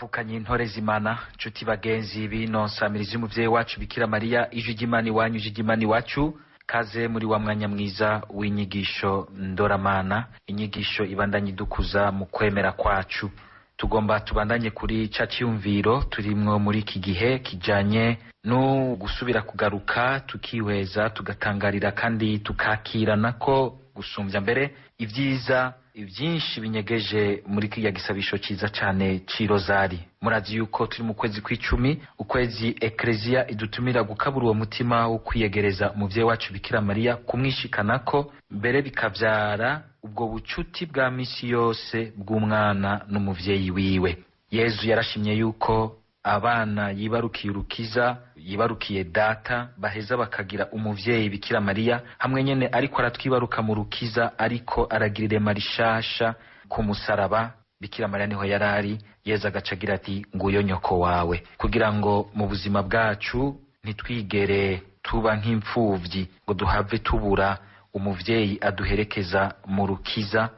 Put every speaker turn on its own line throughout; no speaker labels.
Bavukanye intore z'Imana, nshuti bagenzi bino nsamirizi y'umuvyeyi wacu Bikira Mariya, ijwi ry'Imana iwanyu, ijwi ry'Imana iwacu. Kaze muri wa mwanya mwiza w'inyigisho ndoramana, inyigisho ibandanye idukuza mu kwemera kwacu. Tugomba tubandanye kuri ca ciyumviro turimwo muri iki gihe kijanye no gusubira kugaruka tukihweza, tugatangarira kandi tukakirana ko gusumvya mbere ivyiza ivyinshi binyegeje muri kiriya gisabisho ciza cane c'irozari. Murazi yuko turi mu kwezi kw'icumi, ukwezi Ekleziya idutumira gukabura uwo mutima wo kwiyegereza umuvyeyi wacu Bikira Mariya, kumwishikanako mbere bikavyara ubwo bucuti bwa misi yose bw'umwana n'umuvyeyi wiwe. Yezu yarashimye yuko abana yibarukiye urukiza, yibarukiye data, baheza bakagira umuvyeyi Bikira Mariya hamwe nyene ariko aratwibaruka mu rukiza, ariko aragira irema rishasha ku musaraba. Bikira Mariya niho yarari, Yezu agaca agira ati nguyo nyoko wawe, kugira ngo mu buzima bwacu ntitwigere tuba nk'imfuvyi ngo duhave tubura umuvyeyi aduherekeza mu rukiza,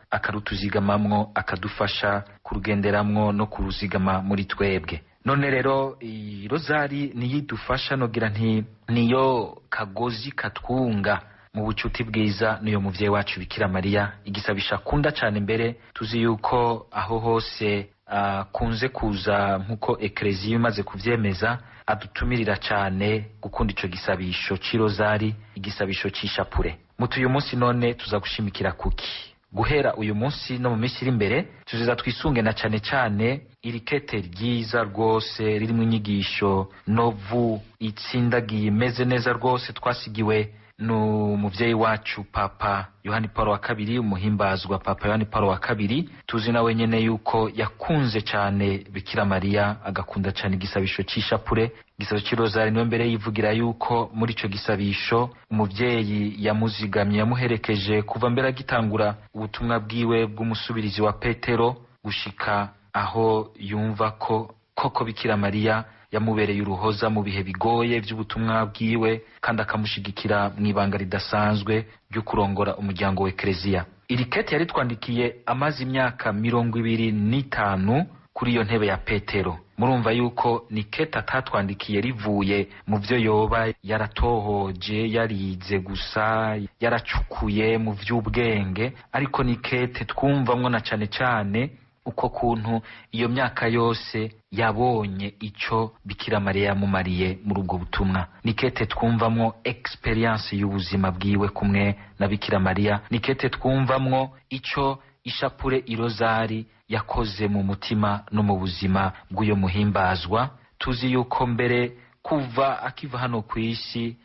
akarutuzigamamwo, akadufasha kurugenderamwo no kuruzigama muri twebwe. None rero irozari niyo idufasha, nogira nti niyo kagozi katwunga mu bucuti bwiza n'uyo muvyeyi wacu Bikira Mariya, igisabisha akunda cane. Mbere tuzi yuko aho hose akunze kuza nk'uko Ekleziya imaze kuvyemeza, adutumirira cane gukunda ico gisabisho c'irozari, igisabisho c'ishapure. Muti uyu munsi none tuza gushimikira kuki? Guhera uyu munsi no mu minsi iri imbere tuziza twisunge na cane cane iri kete ryiza rwose ririmwo inyigisho novu itsindagiye imeze neza rwose twasigiwe n'umuvyeyi wacu Papa Yohani Paulo wa kabiri, umuhimbazwa Papa Yohani Paulo wa kabiri. Tuzi nawe nyene yuko yakunze cane Bikira Mariya, agakunda cane igisabisho c'ishapure, igisabisho c'irozari. Niwe mbere yivugira yuko muri ico gisabisho umuvyeyi yamuzigamye, yamuherekeje kuva mbere agitangura ubutumwa bwiwe bw'umusubirizi wa Petero gushika aho yumva ko koko Bikira Mariya yamubereye uruhoza mu bihe bigoye vy'ubutumwa bwiwe, kandi akamushigikira mw'ibanga ridasanzwe ryo kurongora umuryango wa Ekleziya. Iri kete yaritwandikiye amaze imyaka 25 kuri iyo ntebe ya Petero. Murumva yuko ni kete atatwandikiye rivuye mu vyo yoba yaratohoje, yarize gusa, yaracukuye mu vy'ubwenge, ariko ni kete twumvamwo na cane cane uko kuntu iyo myaka yose yabonye ico Bikira Mariya yamumariye muri ubwo butumwa. Ni kete twumvamwo experience y'ubuzima bwiwe kumwe na Bikira Mariya. Ni kete twumvamwo ico ishapure irozari yakoze mu mutima no mu buzima bw'uyo muhimbazwa. Tuzi yuko mbere kuva akiva hano kw'isi,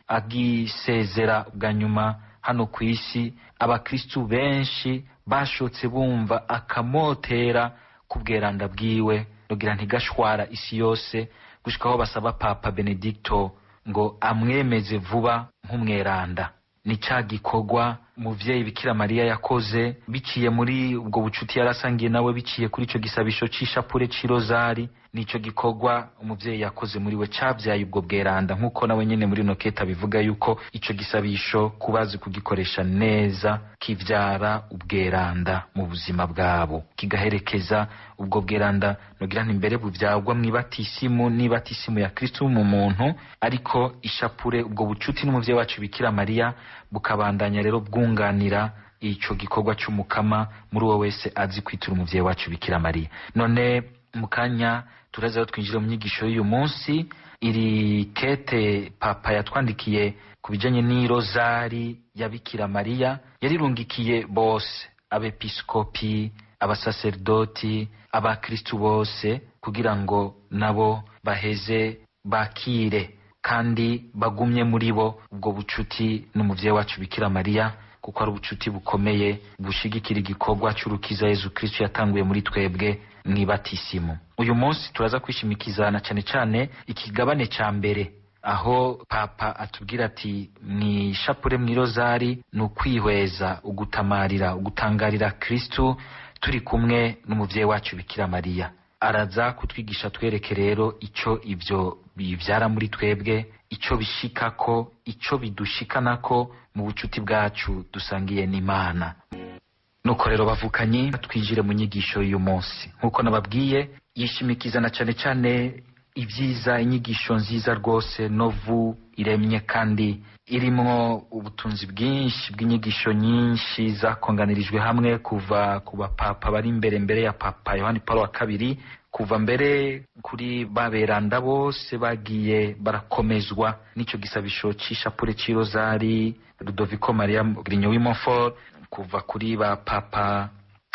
agisezera bwa nyuma hano kw'isi, abakristu benshi bashotse bumva akamotera k'ubweranda bwiwe, nogira ntigashwara isi yose, gushika aho basaba Papa Benedicto ngo amwemeze vuba nk'umweranda. Ni ca gikorwa umuvyeyi Bikira Mariya yakoze biciye muri ubwo bucuti yarasangiye nawe, biciye kuri ico gisabisho c'ishapure c'irozari. Nico gikorwa umuvyeyi yakoze muri we cavyaye ubwo bweranda, nk'uko nawe nyene muri ino kete abivuga yuko ico gisabisho kubazi kugikoresha neza kivyara ubweranda mu buzima bwabo, kigaherekeza ubwo bweranda. Nogira nti mbere buvyagwa mw'ibatisimu n'ibatisimu ya Kristu mu muntu, ariko ishapure, ubwo bucuti n'umuvyeyi wacu Bikira Mariya, bukabandanya rero bwunganira ico gikorwa c'umukama muri uwo wese azi kwitura umuvyeyi wacu Bikira Mariya. None mu kanya turaza rero twinjire mu nyigisho y'uyu munsi. Iri kete Papa yatwandikiye ku bijanye n'irozari ya Bikira Mariya yarirungikiye bose, abepiskopi, abasaserdoti, abakristu bose, kugira ngo nabo baheze bakire kandi bagumye muri bo ubwo bucuti n'umuvyeyi wacu Bikira Mariya, kuko ari ubucuti bukomeye bushigikira igikorwa c'urukiza Yezu Kristu yatanguye muri twebwe mw'ibatisimu. Uyu munsi turaza kwishimikiza na cane cane ikigabane ca mbere, aho Papa atubwira ati mw'ishapure, mw'irozari ni ukwihweza, ugutamarira, ugutangarira Kristu turi kumwe n'umuvyeyi wacu Bikira Mariya. Araza kutwigisha twereke rero ico ivyo bivyara muri twebwe, ico bishikako, ico bidushikanako mu bucuti bwacu dusangiye n'Imana. Nuko rero bavukanye, twinjire mu nyigisho y'uyu munsi. Nk'uko nababwiye, yishimikiza na cane cane ibyiza, inyigisho nziza rwose, novu iremye kandi irimwo ubutunzi bwinshi bw'inyigisho nyinshi zakonganirijwe hamwe kuva ku bapapa bari imbere mbere ya Papa Yohani Paulo wa kabiri, kuva mbere kuri baberanda bose bagiye barakomezwa n'ico gisabisho c'ishapure c'irozari, Ludovico Maria Grignion w'i Montfort, kuva kuri ba Papa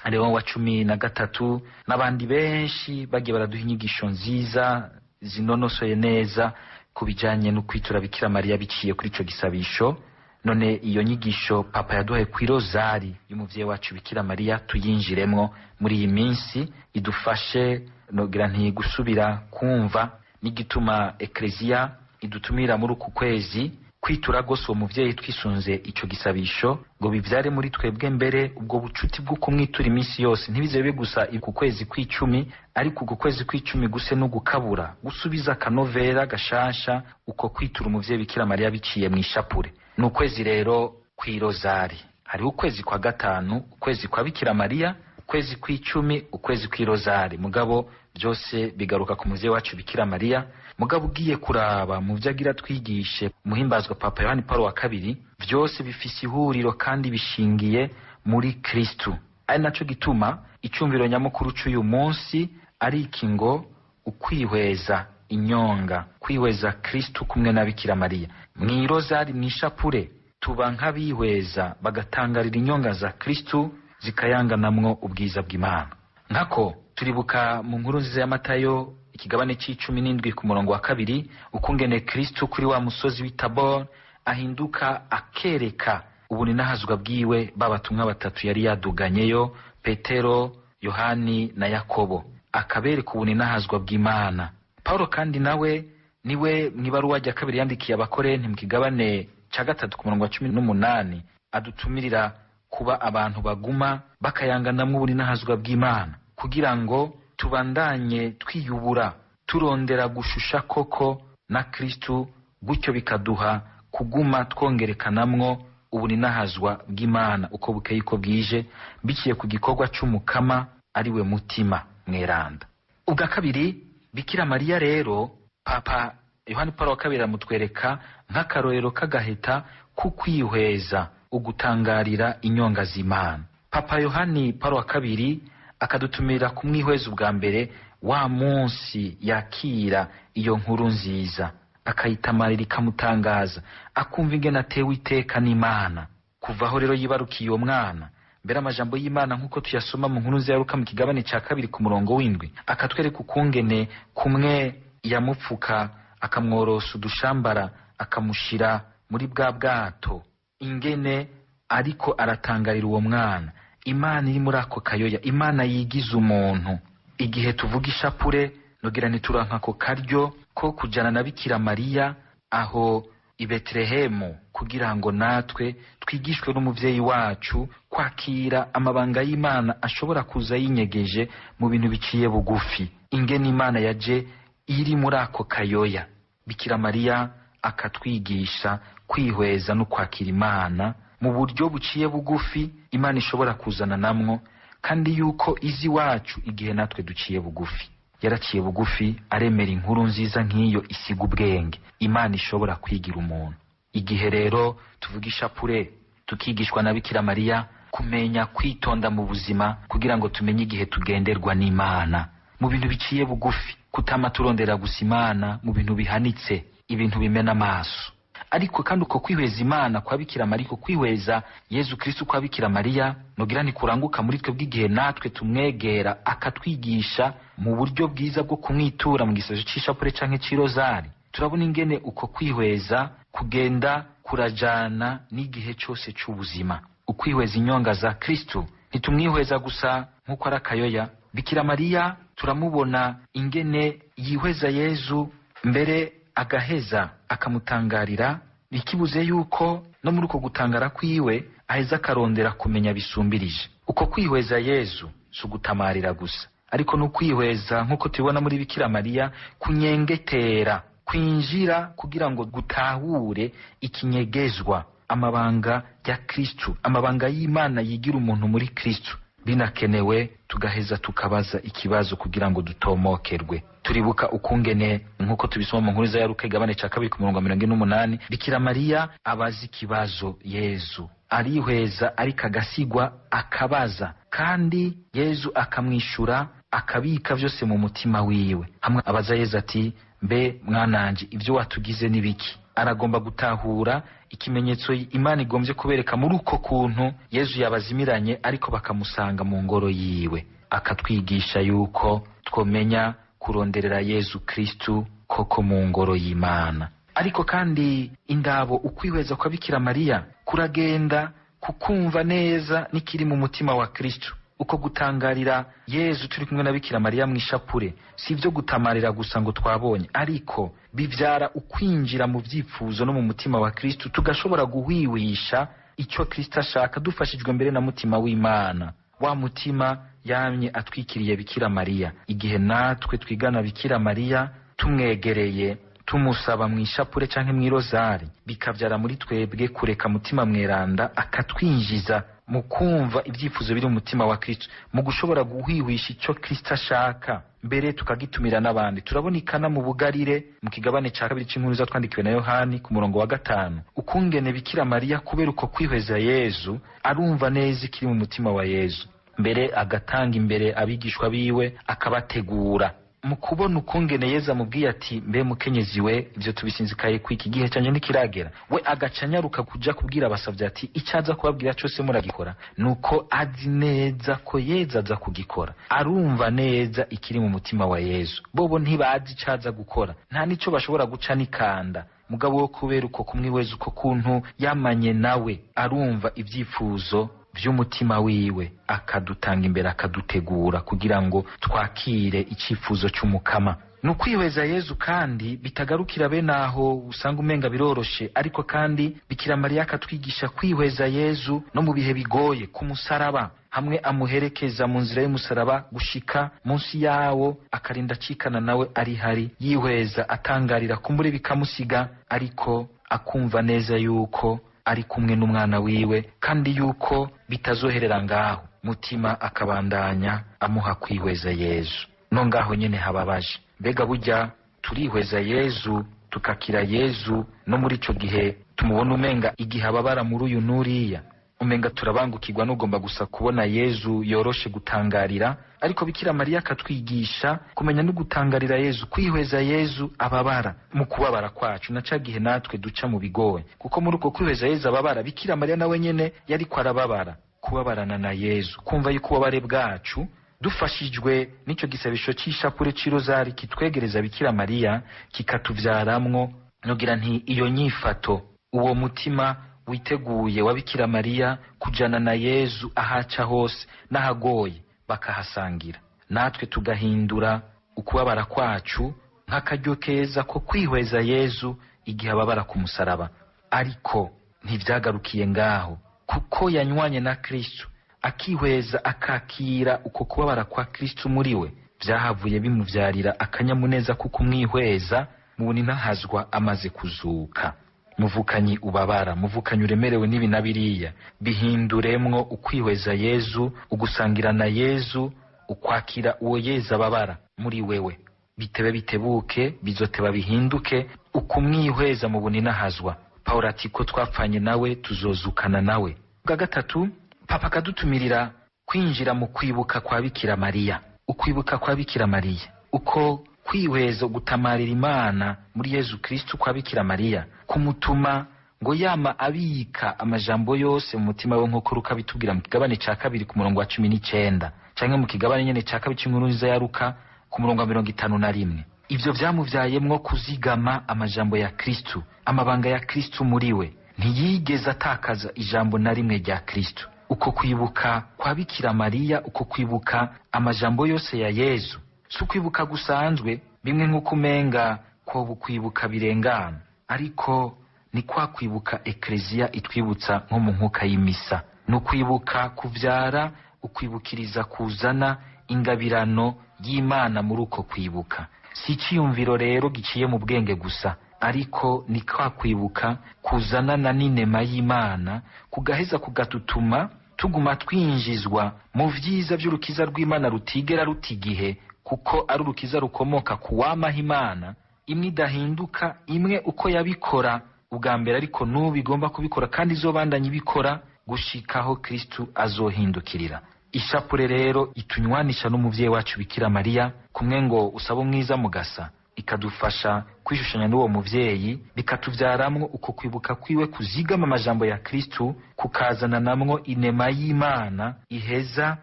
Leon wa 13 n'abandi benshi bagiye baraduha inyigisho nziza zinonosoye neza ku bijanye no kwitura Bikira Mariya biciye kuri ico gisabisho. None iyo nyigisho Papa yaduhaye kw'irozari y'umuvyeyi wacu Bikira Mariya tuyinjiremwo muri iyi minsi, idufashe nogira nti gusubira kumva n'igituma Ekleziya idutumira muri uku kwezi kwitura gose uwo muvyeyi twisunze ico gisabisho, ngo bivyare muri twebwe mbere ubwo bucuti bwo kumwitura iminsi yose, ntibize gusa ku kwezi kw'icumi, ariko uku kwezi kw'icumi guse no gukabura gusubiza akanovera gashasha uko kwitura umuvyeyi Bikira Mariya biciye mw'ishapure. Ni ukwezi rero kw'irozari. Hariho ukwezi kwa gatanu, ukwezi kwa Bikira Mariya, ukwezi kw'icumi, ukwezi kw'irozari, mugabo byose bigaruka ku muvyeyi wacu Bikira Mariya. Mugabo ugiye kuraba mu vyo agira twigishe muhimbazwa Papa Yohani Paulo wa kabiri, vyose bifise ihuriro kandi bishingiye muri Kristu. Ari naco gituma icumviro nyamukuru c'uyu munsi ari iki ngo ukwihweza inyonga, kwihweza Kristu kumwe na Bikira Mariya. Mw'irozari, mw'ishapure, tuba nk'abihweza bagatangarira inyonga za Kristu zikayanganamwo ubwiza bw'Imana. Nkako turibuka mu nkuru nziza ya Matayo ikigabane c'17 ku murongo wa 2, ukungene Kristu kuri wa musozi w'i Tabor ahinduka akereka ubuninahazwa bwiwe babatumwa batatu yari yaduganyeyo, Petero, Yohani na Yakobo, akabereka ubuninahazwa bw'Imana. Paulo kandi nawe niwe mw'ibaruwa rya kabiri yandikiye Abakorenti mu kigabane ca 3 ku murongo wa 18 adutumirira kuba abantu baguma bakayanganamwo ubuninahazwa bw'Imana, kugira ngo tubandanye twiyubura turondera gushusha koko na Kristu, gutyo bikaduha kuguma twongerekanamwo ubuninahazwa bw'Imana uko bukeye uko bwije, biciye ku gikorwa c'Umukama ariwe Mutima Mweranda. Ubwa kabiri, Bikira Mariya rero Papa Yohani Paulo wa kabiri aramutwereka nk'akarorero k'agaheta k'ukwihweza ugutangarira inyonga z'Imana. Papa Yohani Paulo wa kabiri akadutumira kumwihweza ubwa mbere wa munsi yakira iyo nkuru nziza, akayitamarira ikamutangaza, akumva ingene atewe iteka n'Imana. Kuva aho rero yibarukiye uwo mwana, mbere amajambo y'Imana nk'uko tuyasoma mu nkuru nziza ya Luka mu kigabane ca 2 ku murongo w'7, akatwereka ukungene kumwe yamupfuka akamworosa udushambara akamushira muri bwa bwato, ingene ariko aratangarira uwo mwana, Imana iri muri ako kayoya, Imana yigize umuntu. Igihe tuvuga ishapure nogira ntituranka ako karyo ko kujana na Bikira Mariya aho i Betelehemu, kugira ngo natwe twigishwe n'umuvyeyi wacu kwakira amabanga y'Imana ashobora kuza yinyegeje mu bintu biciye bugufi, ingene Imana yaje iri muri ako kayoya. Bikira Mariya akatwigisha kwihweza no kwakira Imana mu buryo buciye bugufi, Imana ishobora kuzana namwo, kandi yuko izi wacu igihe natwe duciye bugufi. Yaraciye bugufi aremera inkuru nziza nk'iyo isiga ubwenge, Imana ishobora kwigira umuntu. Igihe rero tuvuga ishapure tukigishwa na Bikira Mariya kumenya kwitonda mu buzima, kugira ngo tumenye igihe tugenderwa n'Imana mu bintu biciye bugufi, kutama turondera gusa Imana mu bintu bihanitse, ibintu bimena amaso. Ariko kandi uko kwihweza Imana kwa Bikira Mariya, uko kwihweza Yezu Kristu kwa Bikira Mariya, nogira ntikuranguka muri twe bw'igihe natwe tumwegera akatwigisha mu buryo bwiza bwo kumwitura mu gisazo c'ishapure canke c'irozari. Turabona ingene uko kwihweza kugenda kurajana n'igihe cose c'ubuzima. Ukwihweza inyonga za Kristu ntitumwihweza gusa nk'uko ari akayoya. Bikira Mariya turamubona ingene yihweza Yezu mbere agaheza akamutangarira, bikibuze yuko no muri uko gutangara kwiwe aheza akarondera kumenya bisumbirije. Uko kwihweza Yezu si ugutamarira gusa, ariko ni ukwihweza nk'uko tubibona muri Bikira Mariya, kunyengetera, kwinjira kugira ngo gutahure ikinyegezwa. amabanga ya Kristu, amabanga y'Imana yigira umuntu muri Kristu. Binakenewe tugaheza tukabaza ikibazo kugira ngo dutomokerwe. Turibuka ukungene nk'uko tubisoma mu nkuru za Luka igabane ca 2 ku murongo 48, Bikira Mariya abaza ikibazo Yezu, arihweza ariko agasigwa akabaza, kandi Yezu akamwishura akabika vyose mu mutima wiwe. Hamwe abaza Yezu ati mbe mwananje ivyo watugize nibiki? Aragomba gutahura ikimenyetso Imana igombye kubereka muri uko kuntu Yezu yabazimiranye, ariko bakamusanga mu ngoro yiwe. Akatwigisha yuko twomenya kuronderera Yezu Kristu koko mu ngoro y'Imana. Ariko kandi indabo ukwihweza kwa Bikira Mariya kuragenda kukumva neza n'ikiri mu mutima wa Kristu. Uko gutangarira Yezu turi kumwe na Bikira Mariya mw'ishapure si ivyo gutamarira gusa ngo twabonye, ariko bivyara ukwinjira mu vyifuzo no mu mutima wa Kristu, tugashobora guhwiwisha icyo Kristo ashaka dufashijwe mbere na mutima w'Imana, wa mutima yamye atwikiriye Bikira Mariya. Igihe natwe twigana Bikira Mariya tumwegereye tumusaba mw'ishapure canke mw'irozari, bikavyara muri twebwe kureka mutima mweranda akatwinjiza mu kumva ibyifuzo biri mu mutima wa Kristo, mu gushobora guhwihisha icyo Kristo ashaka, mbere tukagitumira n'abandi. Turabona mu bugarire mu kigabane ca 2 c'inkuru zatwandikiwe na Yohani ku murongo wa 5, ukungene Bikira Mariya kubera uko kwihweza Yezu arumva neza ikiri mu mutima wa Yezu, mbere agatanga imbere abigishwa biwe akabategura. Mu kubona ukungene Yezu amubwiye ati mbe mukenyezi we ivyo tubisinzikaye ku iki gihe canje ntikiragera, we agaca anyaruka kuja kubwira abasavye ati icyo aza kubabwira cose muragikora. Nuko azi neza ko Yezu aza kugikora, arumva neza ikiri mu mutima wa Yezu. Bobo ntibazi ico aza gukora, nta nico bashobora guca n'ikanda. Mugabo wo kubera uko kumwihweza, uko kuntu yamanye nawe, arumva ivyifuzo vy'umutima wiwe, akadutanga imbere akadutegura kugira ngo twakire icifuzo c'umukama. Ni ukwihweza Yezu kandi bitagarukira bene aho usanga umenga biroroshe, ariko kandi Bikira Mariya akatwigisha kwihweza Yezu no mu bihe bigoye, ku musaraba, hamwe amuherekeza mu nzira y'umusaraba gushika munsi yawo, akarinda acikana nawe ari hari, yihweza atangarira kumbure bikamusiga, ariko akumva neza yuko ari kumwe n'umwana wiwe kandi yuko bitazoherera ngaho. Mutima akabandanya amuha kwihweza Yezu no ngaho nyene hababaje. Mbega burya turihweza Yezu tukakira Yezu no muri ico gihe tumubona umenga igihe ababara muri uyu nuriya, umenga turabangukirwa n'ugomba gusa kubona Yezu yoroshe gutangarira. Ariko Bikira Mariya akatwigisha kumenya no gutangarira Yezu, kwihweza Yezu ababara mu kubabara kwacu, na ca gihe natwe duca mu bigoye, kuko muri uko kwihweza Yezu ababara, Bikira Mariya nawe nyene yariko arababara. Kubabarana na Yezu, kumva yuko ububabare bwacu dufashijwe n'ico gisabisho c'ishapure c'irozari kitwegereza Bikira Mariya, kikatuvyaramwo nogira nti iyo nyifato, uwo mutima witeguye wa Bikira Mariya kujana na Yezu ahaca hose n'ahagoye bakahasangira, natwe tugahindura ukubabara kwacu nk'akaryo keza ko kwihweza Yezu igihe ababara ku musaraba. Ariko ntivyagarukiye ngaho, kuko yanywanye na Kristo akihweza akakira uko kubabara kwa Kristo muri we, vyahavuye bimuvyarira akanyamuneza ko kumwihweza mu ninahazwa amaze kuzuka. Muvukanyi ubabara, muvukanyi uremerewe n'ibi na biriya, bihinduremwo ukwihweza Yezu, ugusangira na Yezu, ukwakira uwo Yezu ababara muri wewe. Bitebe bitebuke, bizoteba bihinduke ukumwihweza mu buninahazwa. Pawulo ati ko twapfanye nawe tuzozukana nawe. Bwa gatatu, Papa akadutumirira kwinjira mu kwibuka kwa Bikira Mariya. Ukwibuka kwa Bikira Mariya, uko kwihweza gutamarira Imana muri Yezu Kristu kwa Bikira Mariya, kumutuma ngo yama abika amajambo yose mu mutima we, nk'uko Luka bitubwira mu kigabane ca 2 ku murongo wa 19, canke mu kigabane nyene ca 2 c'inkuru nziza ya Luka ku murongo wa 51. Ivyo vyamuvyayemwo kuzigama amajambo ya Kristu, amabanga ya Kristu muri we. Ntiyigeze atakaza ijambo na rimwe rya Kristu. Uko kwibuka kwa Bikira Mariya, uko kwibuka amajambo yose ya Yezu, si ukwibuka gusanzwe, bimwe nk'uko umenga ko kwibuka birengana, ariko ni kwa kwibuka Ekleziya itwibutsa nko mu nkuka y'imisa. Ni ukwibuka kuvyara ukwibukiriza kuzana ingabirano y'Imana muri uko kwibuka. Si iciyumviro rero giciye mu bwenge gusa, Ariko ni kwa kwibuka kuzanana n'inema y'Imana, kugaheza kugatutuma tuguma twinjizwa mu vyiza vy'urukiza rw'Imana rutigera ruta igihe, kuko ari urukiza rukomoka ku wamaha Imana imwe idahinduka, imwe uko yabikora ubwa mbere ariko n'ubu igomba kubikora kandi izobandanya ibikora gushikaho Kristu azohindukirira. Ishapure rero itunywanisha n'umuvyeyi wacu Bikira Mariya, kumwe ngo usaba umwiza mugasa, ikadufasha kwishushanya n'uwo muvyeyi, bikatuvyaramwo uko kwibuka kwiwe kuzigama amajambo ya Kristu, kukazana namwo inema y'Imana iheza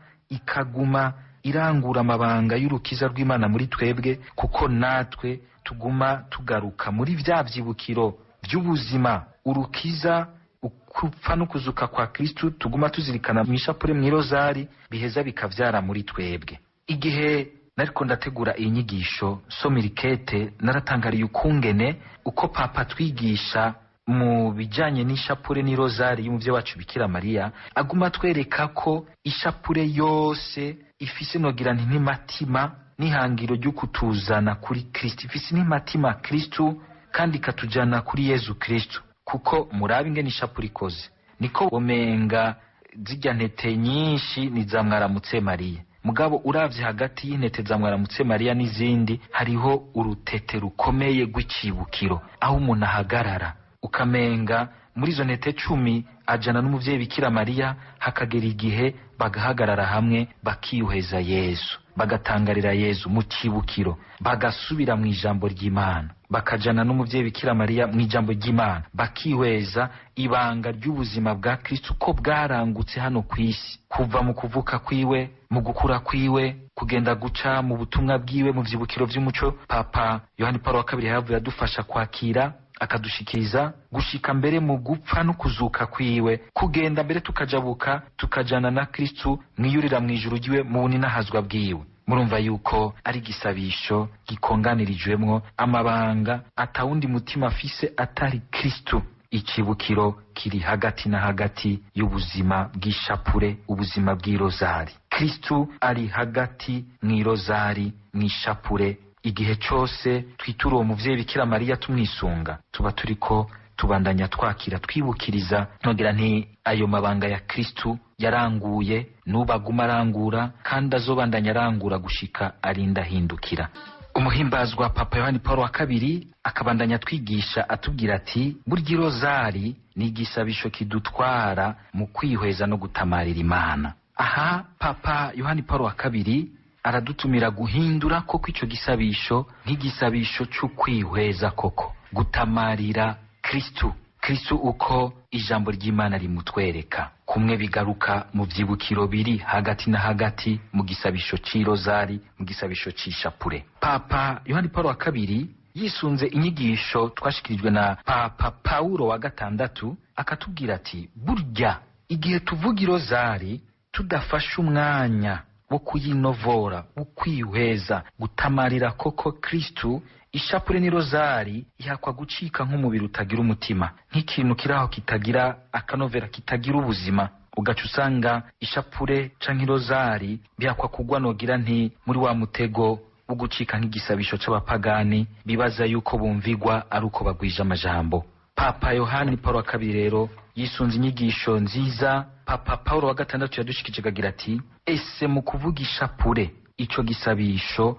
ikaguma irangura amabanga y'urukiza rw'Imana muri twebwe, kuko natwe tuguma tugaruka muri vya vyibukiro vy'ubuzima, urukiza, ukupfa no kuzuka kwa Kristu, tuguma tuzirikana mw'ishapure, mw'irozari, biheza bikavyara muri twebwe. Igihe nariko ndategura iyi nyigisho soma irikete, naratangariye ukungene uko Papa twigisha mu bijanye n'ishapure n'irozari y'umuvyeyi wacu Bikira Mariya, aguma atwereka ko ishapure yose ifise nogira nti ntimatima n'ihangiro ryo kutuzana kuri Kristu, ifise ntimatima Kristu kandi ikatujana kuri Yezu Kristu. Kuko murabe ingene ishapure ikoze, niko womenga zirya ntete nyinshi ni za mwaramutse Mariya, mugabo uravye hagati y'intete za mwaramutse Mariya n'izindi hariho urutete rukomeye rw'icibukiro, aho umuntu ahagarara ukamenga muri izo ntete 10 ajana n'umuvyeyi Bikira Mariya, hakagera igihe bagahagarara hamwe bakiyuheza Yezu, bagatangarira Yezu mu cibukiro, bagasubira mu ijambo ry'Imana, bakajana n'umuvyeyi Bikira Mariya mu ijambo ry'Imana, bakihweza ibanga ry'ubuzima bwa Kristu ko bwarangutse hano kw'isi, kuva mu kuvuka kwiwe, mu gukura kwiwe, kugenda guca mu butumwa bwiwe, mu vyibukiro vy'umuco Papa Yohani Paulo wa kabiri yahavuye adufasha kwakira akadushikiriza, gushika mbere mu gupfa no kuzuka kwiwe, kugenda mbere tukajabuka tukajana na Kristu mwiyurira mw'ijuru ryiwe mu buninahazwa bwiwe. Murumva yuko ari igisabisho gikonganirijwemwo amabanga atawundi mutima afise atari Kristu. Icibukiro kiri hagati na hagati y'ubuzima bw'ishapure, ubuzima bw'irozari. Kristu ari hagati mw'irozari, mw'ishapure. Igihe cose twitura uwo muvyeyi Bikira Mariya tumwisunga, tuba turiko tubandanya twakira twibukiriza nongera nti ayo mabanga ya Kristu yaranguye, n'ubu aguma arangura kandi azobandanya arangura gushika arinda ahindukira. Umuhimbazwa Papa Yohani Paul wa kabiri akabandanya twigisha atubwira ati burya irozari ni igisabisho kidutwara mu kwihweza no gutamarira Imana. Aha Papa Yohani Paul wa kabiri aradutumira guhindura koko ico gisabisho nk'igisabisho c'ukwihweza koko, gutamarira Kristu. Kristu uko ijambo ry'Imana rimutwereka, kumwe bigaruka mu vyibukiro biri hagati na hagati mu gisabisho c'irozari, mu gisabisho c'ishapure. Papa Yohani Paul wa kabiri yisunze inyigisho twashikirijwe na Papa Paulo wa gatandatu, akatubwira ati burya igihe tuvuga irozari tudafashe umwanya wo kuyinovora, wo kwihweza, gutamarira koko Kristu, ishapure n'irozari ihakwa gucika nk'umubiri utagira umutima, nk'ikintu kiraho kitagira akanovera, kitagira ubuzima. Ugaca usanga ishapure canke irozari bihakwa kugwa nogira nti muri wa mutego wo gucika nk'igisabisho c'abapagani bibaza yuko bumvigwa ari uko bagwije amajambo. Papa Yohani Paul wa kabiri rero yisunze inyigisho nziza Papa Paul wa gatandatu yadushikije, akagira ati ese mu kuvuga ishapure ico gisabisho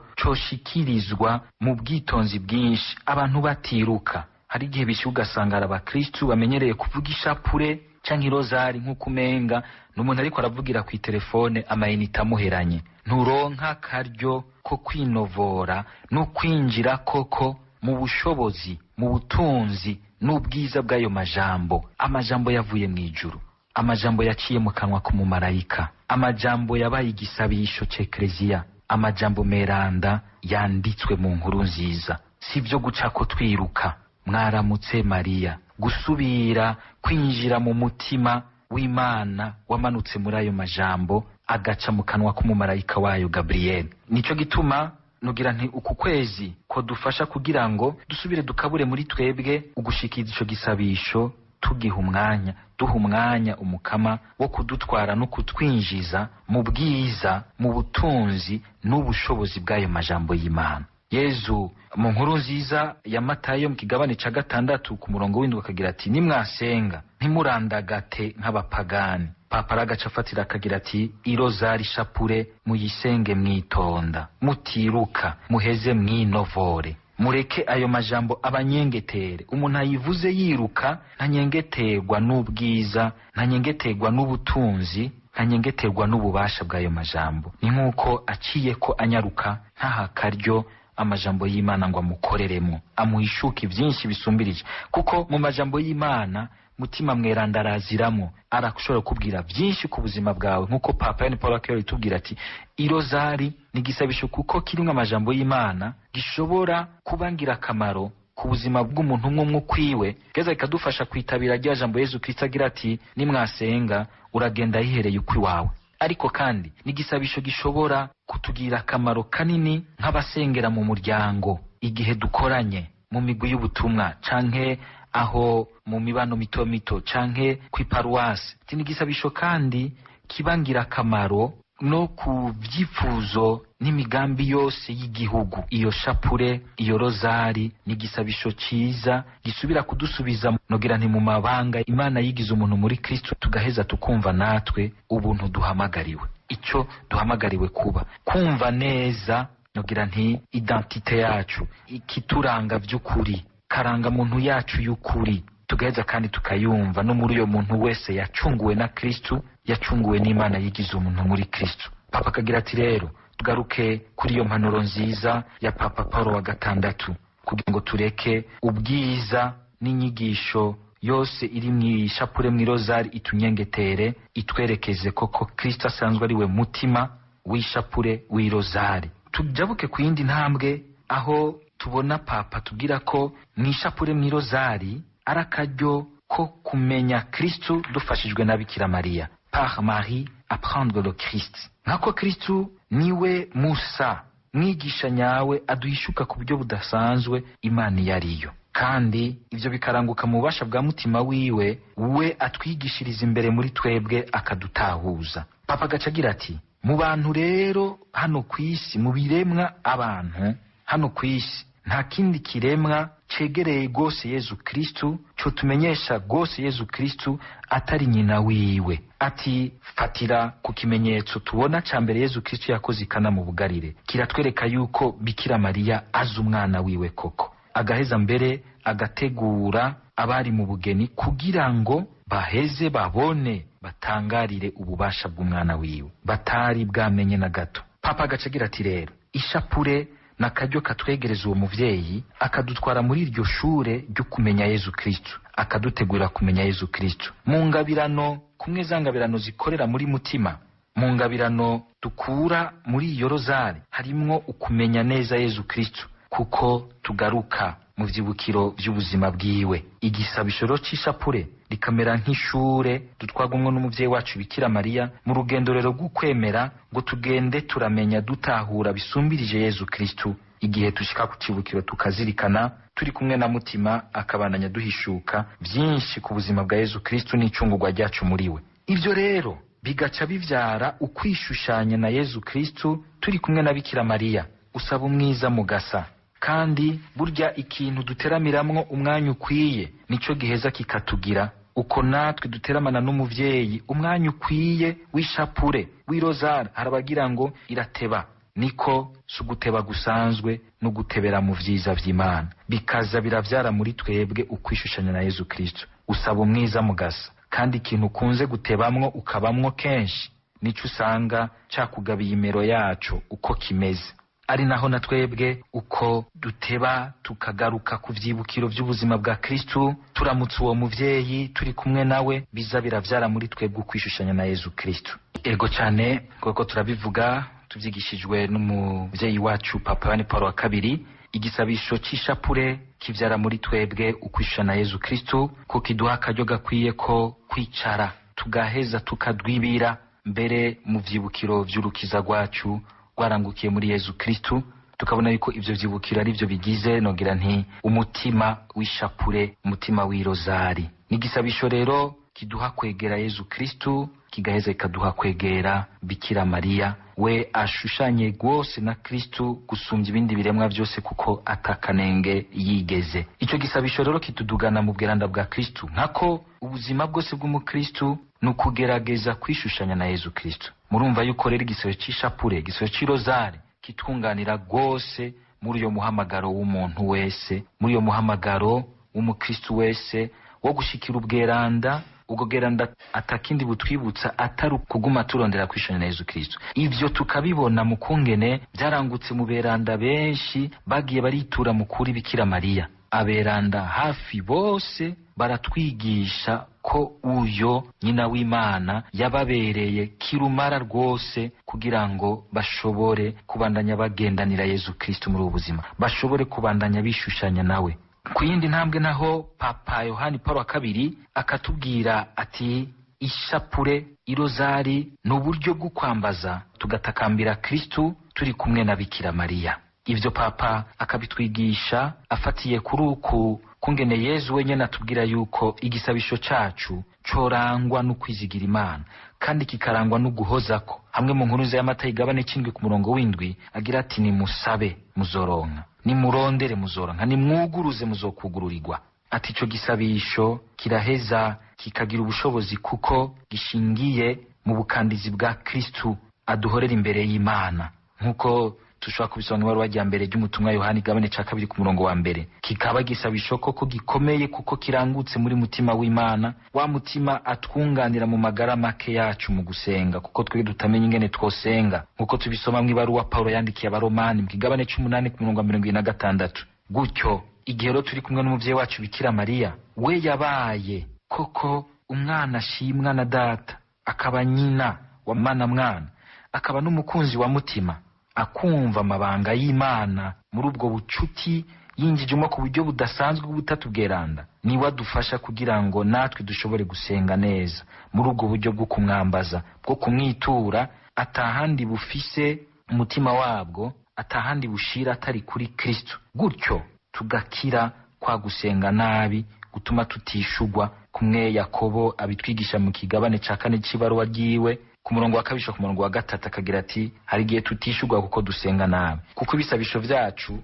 coshikirizwa mu bwitonzi bwinshi, abantu batiruka. Hari igihe bishyuka ugasanga hari abakristu bamenyereye kuvuga ishapure canke irozari nk'uko umenga n'umuntu ariko aravugira kw'iterefone amayinite amuheranye. Nturonka akaryo ko kwinovora no kwinjira koko mu bushobozi, mu butunzi n'ubwiza bw'ayo majambo, amajambo yavuye mw'ijuru, amajambo yaciye mu kanwa k'umumarayika, amajambo yabaye igisabisho c'Ekleziya, amajambo meranda yanditswe mu nkuru nziza. Si vyo gucako twiruka mwaramutse Mariya, gusubira kwinjira mu mutima w'Imana wamanutse muri ayo majambo agaca mu kanwa k'umumarayika wayo Gabriel. Nico gituma nugira nti uku kwezi ko dufasha kugira ngo dusubire dukabure muri twebwe ugushikiriza ico gisabisho, tugiha umwanya, duha umwanya umukama wo kudutwara no kutwinjiza mu bwiza, mu butunzi n'ubushobozi bw'ayo majambo y'Imana. Yezu mu nkuru nziza ya Matayo mu kigabane ca 6 ku murongo w'7 akagira ati nimwasenga ntimurandagate nk'abapagani. Papa aragaca afatira akagira ati irozari ishapure muyisenge mwitonda, mutiruka, muheze mwinovore, mureke ayo majambo abanyengetere. Umuntu ayivuze yiruka ntanyengeterwa n'ubwiza, ntanyengeterwa n'ubutunzi, ntanyengeterwa n'ububasha bw'ayo majambo. Ni nk'uko aciye ko anyaruka ntaha karyo amajambo y'Imana ngo amukoreremo, amuhishuke byinshi bisumbirije, kuko mu majambo y'Imana Mutima Mweranda araziramo, arashobora kubwira byinshi ku buzima bwawe, nk'uko Papa Yohani Paul wa itubwira ati irozari ni igisabisho kuko kirimo amajambo y'Imana gishobora kuba ngirakamaro ku buzima bw'umuntu umwe umwe ukwiwe, keza kikadufasha kwitabira rya jambo Yezu Kristo agira ati nimwasenga uragenda yihereye ukwiwawe. Ariko kandi ni igisabisho gishobora kutugira akamaro kanini nk'abasengera mu muryango igihe dukoranye mu migwi y'ubutumwa canke aho mu mibano mito mito canke kw'iparuwasi. Ni igisabisho kandi kibangira akamaro no ku vyifuzo n'imigambi yose y'igihugu. Iyo shapure, iyo rozari ni igisabisho ciza gisubira kudusubiza nogira nti mu mabanga Imana yigize umuntu muri Kristo, tugaheza tukumva natwe ubuntu duhamagariwe, ico duhamagariwe kuba, kumva neza nogira nti identite yacu, ikituranga vy'ukuri, karanga muntu yacu y'ukuri, tugaheza kandi tukayumva no muri uyo muntu wese yacunguwe na Kristo, yacunguwe n'Imana yigize umuntu muri Kristo. Papa akagira ati rero tugaruke kuri iyo mpanuro nziza ya Papa Paul wa 6 kugira ngo tureke ubwiza n'inyigisho yose iri mw'ishapure mw'irozari itunyengetere, itwerekeze koko Kristo asanzwe ari we mutima w'ishapure w'irozari. Tujabuke ku yindi ntambwe aho tubona Papa tubwira ko mw'ishapure mw'irozari ari akaryo ko kumenya Kristo dufashijwe na Bikira Mariya. Par Marie apprendre le Christ. Nkako Kristo niwe Musa mwigisha nyawe aduhishuka ku buryo budasanzwe Imana iyo ariyo, kandi ivyo bikaranguka mu bubasha bwa mutima wiwe, we atwigishiriza imbere muri twebwe akadutahuza. Papa agaca agira ati mu bantu rero hano kw'isi, mu biremwa abantu hano kw'isi, nta kindi kiremwa cegereye gose Yezu Kristo co tumenyesha gose Yezu Kristo atari nyina wiwe. Ati fatira ku kimenyetso tubona ca mbere Yezu Kristo yakoze ikana mu Bugarire, kiratwereka yuko Bikira Mariya azi umwana wiwe koko, agaheza mbere agategura abari mu bugeni kugira ngo baheze babone batangarire ububasha bw'umwana wiwe batari bwamenye na gato. Papa agaca agira ati rero ishapure nakaryo katwegereza uwo muvyeyi, akadutwara muri iryo shure ryo kumenya Yezu Kristo, akadutegurira kumenya Yezu Kristo mu ngabirano kumwe za ngabirano zikorera muri mutima. Mu ngabirano dukura muri iyo rozari harimwo ukumenya neza Yezu Kristo, kuko tugaruka mu vyibukiro vy'ubuzima bwiwe. Igisabisho c'ishapure rikamera nk'ishure dutwagumwo n'umuvyeyi wacu Bikira Mariya mu rugendo rero rw'ukwemera, ngo tugende turamenya dutahura bisumbirije Yezu Kristo. Igihe tushika ku cibukiro tukazirikana turi kumwe na mutima, akabananya duhishuka vyinshi ku buzima bwa Yezu Kristo n'icungurwa ryacu muri we. Ivyo rero bigaca bivyara ukwishushanya na Yezu Kristo turi kumwe na Bikira Mariya. Usaba umwiza mugasa, kandi burya ikintu duteramiramwo umwanya ukwiye nico giheza kikatugira uko natwe duteramana n'umuvyeyi umwanya ukwiye w'ishapure w'irozari. Harabagira ngo irateba, niko si uguteba gusanzwe no gutebera mu vyiza vy'Imana, bikaza biravyara muri twebwe ukwishushanya na Yezu Kristo. Usaba umwiza mugasa, kandi ikintu ukunze gutebamwo ukabamwo kenshi nico usanga cakugabiye imero yaco uko kimeze. Ari naho na twebwe uko duteba tukagaruka ku vyibukiro vy'ubuzima bwa Kristo, turamutse uwo muvyeyi turi kumwe nawe, biza biravyara muri twebwe ukwishushanya na Yezu Kristo. Ego cane, kuko turabivuga tuvyigishijwe n'umuvyeyi wacu Papa Yohani Paul wa 2, igisabisho c'ishapure kivyara muri twebwe ukwishushanya na Yezu Kristo, ko kiduha akaryo gakwiye ko kwicara tugaheza tukadwibira mbere mu vyibukiro vy'urukiza rwacu rwarangukiye muri Yezu Kristo. Tukabona yuko ivyo vyibukiro ari vyo bigize nogira nti umutima w'ishapure, umutima w'irozari. Ni igisabisho rero kiduha kwegera Yezu Kristo Kigaheza kikaduha kwegera Bikira Mariya, we ashushanye rwose na Kristu gusumbya ibindi biremwa byose, kuko atakanenge yigeze. Ico gisabisho rero kitudugana mu bweranda bwa Kristu, nkako ubuzima bwose bw'umukristu ni ukugerageza kwishushanya na Yezu Kristu. Murumva yuko rero igisabisho c'ishapure, igisabisho c'irozari kitwunganira rwose muri uyo muhamagaro w'umuntu wese, muri uyo muhamagaro w'umukristu wese wo gushikira ubweranda. Ubwo bweranda atakindi butwibutsa atari kuguma turondera kwishanya na Yezu Kristo. Ivyo tukabibona mu kungene byarangutse mu beranda benshi bagiye baritura mu kuri Bikira Mariya. Aberanda hafi bose baratwigisha ko uyo nyina w'Imana yababereye kirumara rwose, kugira ngo bashobore kubandanya bagendanira Yezu Kristo muri ubu buzima, bashobore kubandanya bishushanya nawe. Ku yindi ntambwe naho, Papa Yohani Paul wa kabiri akatubwira ati ishapure, irozari ni uburyo bwo kwambaza tugatakambira Kristu turi kumwe na Bikira Mariya. Ivyo Papa akabitwigisha afatiye kuri uku kungene Yezu wenyene atubwira yuko igisabisho cacu corangwa no kwizigira Imana, kandi kikarangwa no guhozako. Hamwe mu nkuru y'amata igabane c'indwi ku murongo w'indwi agira ati nimusabe muzoronka, nimurondere muzoronka, nimwuguruze muzokugururirwa. Ati ico gisabisho kiraheza kikagira ubushobozi kuko gishingiye mu bukandizi bwa Kristu aduhorera imbere y'Imana, nk'uko tushobora kubisoma ibaruwa rya mbere ry'umutumwa Yohani igabane ca 2 ku murongo wa 1. Kikaba gisabisho koko gikomeye, kuko kirangutse muri mutima w'Imana, wa mutima atwunganira mu magara make yacu mu gusenga, kuko twebwe tutamenya ingene twosenga, nk'uko tubisoma mu ibaruwa Paulo yandikiye Abaromani mu kigabane c'umunani ku murongo wa 76. Gutyo igihe rero turi kumwe n'umuvyeyi wacu Bikira Mariya, we yabaye koko umwana ashimwa na data, akaba nyina wa mana mwana, akaba n'umukunzi wa mutima, akumva amabanga y'Imana muri ubwo bucuti yinjijemo ku buryo budasanzwe bw'ubutatu bweranda, niwe adufasha kugira ngo natwe dushobore gusenga neza muri ubwo buryo bwo kumwambaza, bwo kumwitura, atahandi bufise umutima wabwo, atahandi bushira atari kuri Kristo. Gutyo tugakira kwa gusenga nabi gutuma tutishugwa, kumwe Yakobo abitwigisha mu kigabane ca 4 c'ibaruwa ryiwe ku murongo wa 2 ku murongo wa 3, akagira ati hari igihe tutishugwa kuko dusenga nabi, kuko ibisabisho vyacu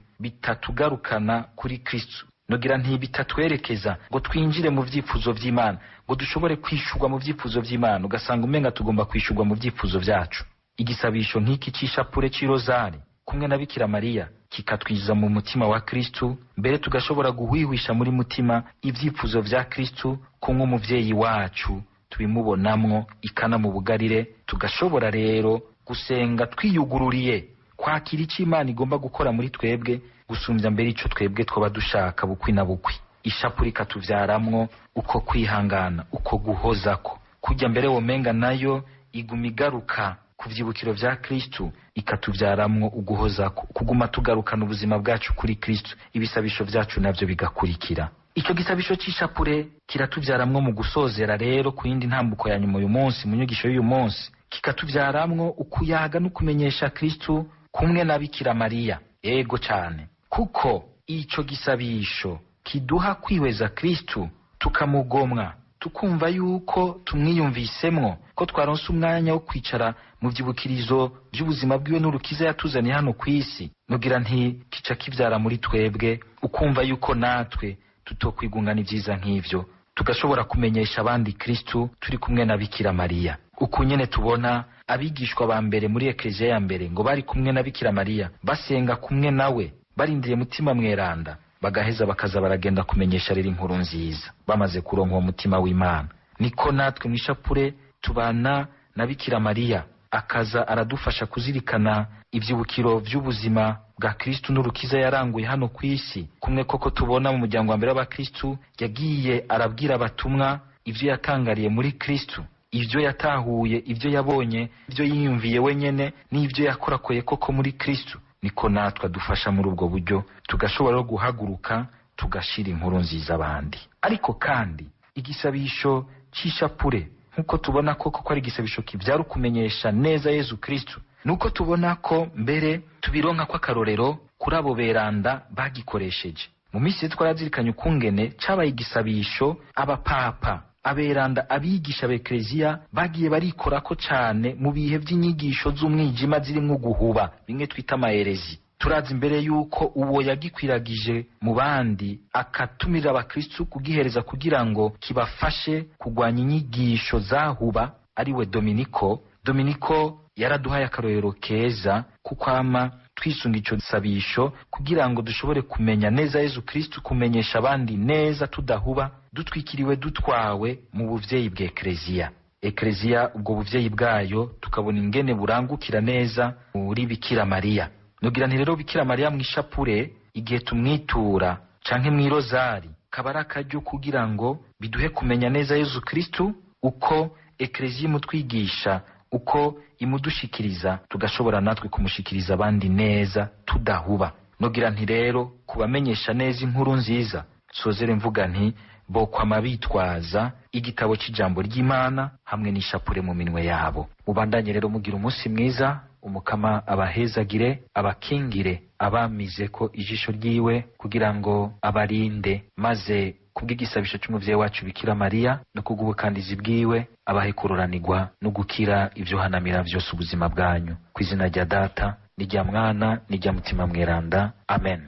bitatugarukana kuri Kristo, nogira nti bitatwerekeza ngo twinjire mu vyifuzo vy'Imana, ngo dushobore kwishugwa mu vyifuzo vy'Imana, ugasanga umenga tugomba kwishugwa mu vyifuzo vyacu. Igisabisho nk'iki c'ishapure c'irozari kumwe na Bikira Mariya kikatwiza mu mutima wa Kristu, mbere tugashobora guhwihwisha muri mutima ivyifuzo vya Kristu, kumwe umuvyeyi wacu tubimubonamwo ikana mu bugarire. Tugashobora rero gusenga twiyugururiye kwakira icyo Imana igomba gukora muri twebwe gusumbya mbere ico twebwe twaba dushaka bukwi na bukwi. Ishapure ikatuvyaramwo uko kwihangana, uko guhozako, kujya mbere womenga nayo iguma igaruka ku vyibukiro vya Kristu, ikatuvyaramwo uguhozako, kuguma tugarukana ubuzima bwacu kuri Kristu, ibisabisho vyacu navyo bigakurikira. Ico gisabisho c'ishapure kiratuvyaramwo mu gusozera rero ku yindi ntambuko ya nyuma uyu munsi mu nyigisho y'uyu munsi, kikatuvyaramwo ukuyaga no kumenyesha Kristu kumwe na Bikira Mariya. Ego cane, kuko ico gisabisho kiduha kwihweza Kristu, tukamugomwa, tukumva yuko tumwiyumvisemwo, ko twaronse umwanya wo kwicara mu vyibukirizo vy'ubuzima bwiwe n'urukiza yatuzaniye hano kw'isi. Nogira nti kica kivyara muri twebwe ukumva yuko natwe tutokwigungana ivyiza nk'ivyo, tugashobora kumenyesha abandi Kristu turi kumwe na Bikira Mariya. Uku nyene tubona abigishwa ba mbere muri ekleziya ya mbere ngo bari kumwe na Bikira Mariya, basenga kumwe nawe, barindiriye mutima mweranda, bagaheza bakaza baragenda kumenyesha rero inkuru nziza bamaze kuronka uwo mutima w'Imana. Niko natwe mw'ishapure tubana na Bikira Mariya, akaza aradufasha kuzirikana ivyibukiro vy'ubuzima bwa Kristu n'urukiza yaranguye hano kw'isi. Kumwe koko tubona mu muryango wa mbere w'abakristu yagiye arabwira abatumwa ivyo yatangariye muri Kristu, ivyo yatahuye, ivyo yabonye, ivyo yiyumviye wenyene n'ivyo yakorakoye koko muri Kristu. Niko natwe adufasha muri ubwo buryo, tugashobora no guhaguruka tugashira inkuru nziza abandi. Ariko kandi igisabisho c'ishapure, nkuko tubona koko ko ari igisabisho kivyara ukumenyesha neza Yezu Kristu, nuko tubona ko mbere tubironka ko akarorero kuri abo beranda bagikoresheje. Mu minsi twarazirikanye ukungene cabaye igisabisho abapapa Aberanda, abigisha b'Ekleziya bagiye barikorako cane mu bihe vy'inyigisho z'umwijima zirimwo guhuba, bimwe twita amaherezi. Turazi imbere yuko uwo yagikwiragije mu bandi, akatumira abakristu kugihereza kugira ngo kibafashe kugwanya inyigisho zahuba, ariwe Dominiko. Dominiko yaraduhaye akarorero keza kukwama twisunga ico sabisho kugira ngo dushobore kumenya neza Yezu Kristu, kumenyesha abandi neza tudahuba, dutwikiriwe, dutwawe mu buvyeyi bw'Ekleziya. Ekleziya, ubwo buvyeyi bwayo tukabona ingene burangukira neza muri Bikira Mariya. Nugira nti rero, Bikira Mariya mw'ishapure, igihe tumwitura canke mw'irozari, kaba ari akaryo kugira ngo biduhe kumenya neza Yezu Kristu, uko Ekleziya imutwigisha, uko imudushikiriza, tugashobora natwe kumushikiriza abandi neza tudahuba. Nogira nti rero, kubamenyesha neza inkuru nziza, sozere mvuga nti bokwama bitwaza igitabo c'ijambo ry'Imana hamwe n'ishapure mu minwe yabo. Mubandanye rero mugira umunsi mwiza. Umukama abahezagire, abakingire, abamize ko ijisho ryiwe kugira ngo abarinde, maze kubw'igisabisho c'umuvyeyi wacu Bikira Mariya no kubw'ubukandizi bwiwe abahe kuroranirwa no gukira ivyo hanamira vyose ubuzima bwanyu. Ku izina rya Data n'irya Mwana n'irya Mutima Mweranda, amen.